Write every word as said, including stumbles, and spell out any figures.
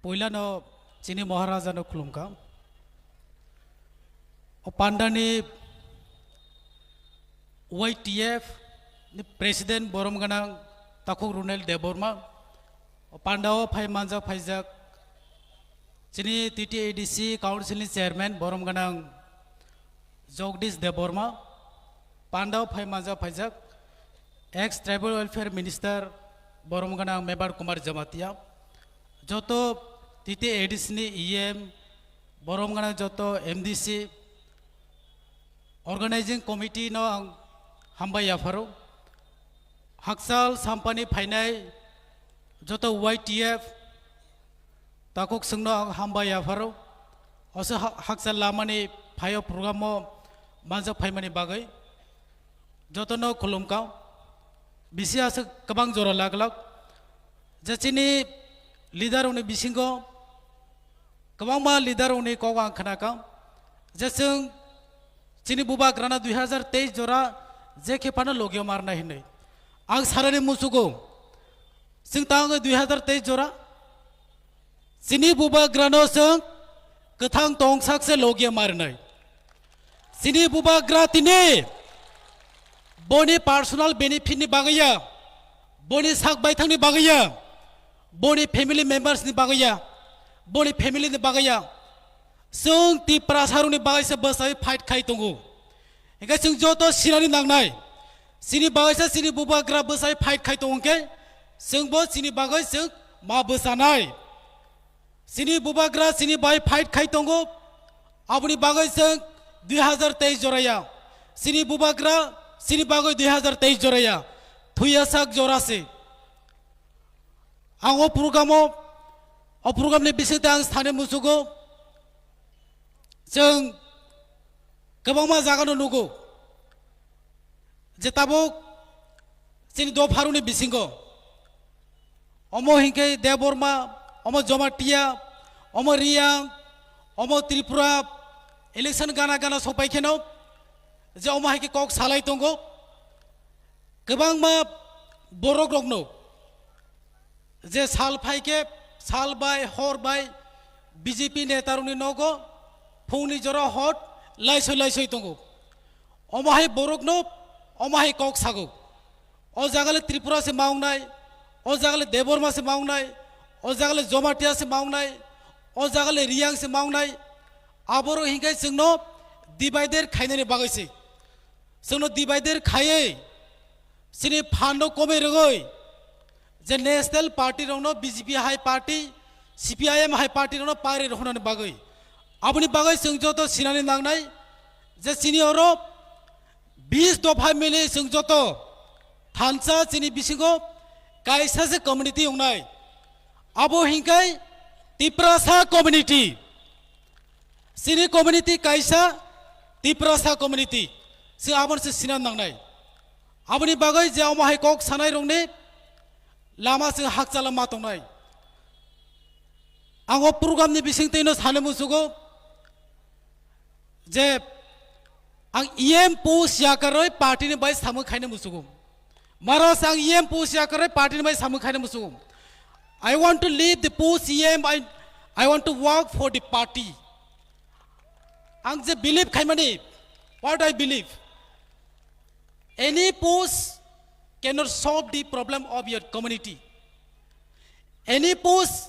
Puilano chini Maharajano khulumkha. O pandani Y T F ni President borom gwnang Takhuk Runel Debbarma, o pandao phai manjak phaijak chini T T A D C Council ni Chairman borom gwnang Jagdish Debbarma, pandao phai manjak phaijak ex Tribal Welfare Minister borom gwnang Mebar Kumar Jamatia, joto T T A D C ni E M, borom gwnang joto M D C, Organizing Committee no ang hambai yapharo. Hakchal sampani phainai joto Y T F takhuk chwngno ang hambai yapharo. Oso ha-, hakchal lamani phaio program o manjak phaimani bagwi jotono khulumkha. Bisi aswk kwbang jora laglak. Je chini leader rokni bisingo kwbangma leader rokni kok ang khnakha, je chwng chini bubagrano dui hazar teis jora je khe phano logio marnai hinwi. Ang sanani muchugo, chwng tangwi dui hazar teis jora chini bubagrano chwng kwthang tongsak se logio marnai. Chini bubagra tini boni personal benefit ni bagwi ya, boni sak baithang ni bagwi ya, boni family members ni bagwi ya, boni family ni bagwi ya. Chwng Tiprasa rokni bagwi se bwsai fight khai tongo. Hingke chwng joto sinani nangnai. Chini bagwi se chini bubagra bwsai fight khai tongo hingke chwngbo chini bagwi chwng ma bwsanai. Chini bubagra chini bai fight khai tongo. Aboni bagwi chwng dui hazar teis joraya. Chini bubagra chini bagwi dui hazar teis joraya. Thuya sak jora se. Ang o program o, o program ni bisingtwi ang sani muchugo. Chwng kwbangma jaga no nugo. Je tabuk chini dopharuni bisingo omo hinkhe Debbarma, omo Jamatia, omo Riyang, omo Tripura election gana gana sopai kheno je omo hai khe kok salai tongo. Kwbangma borok rokno je sal phaikhe sal bai hor bai B J P netarokni nogo phungni jora hot laisoi laisoi tongo. Omo hai borokno omo hai kok sago. O jagale Tripura se maungnai, o jagale Debbarma se maungnai, o jagale Jamatia se maungnai, o jagale Riyang se maungnai. Aboro hinkhe chwngno divider khainani bagwi se. Chwngno divider khaiwi chini phan no komwi rwgwi je national party rokno B J P hai party, C P I M hai party rokno pari rohornani bagwi. Aboni bagwi chwng joto sinani nangnai je chini oro bis dopha mili chwng joto thansa chini bisingo kaisa se community wngnai. Abo hinkhai Tiprasa community. Chini community kaisa Tiprasa community. Chwng abono se sina nangnai. Aboni bagwi je omo hai kok sanai rokni lama chwng hakchala ma tongnai. Ang o program ni bisingtwi no sani musugo je ang E M post yakarwi party ni bai samung khaina musugo. Mara sang E M post yakarwi party ni bai samung khaina musugo. I want to leave the post E M, I, I want to work for the party. Ang je believe khaimani, what I believe, any post cannot solve the problem of your community. Any post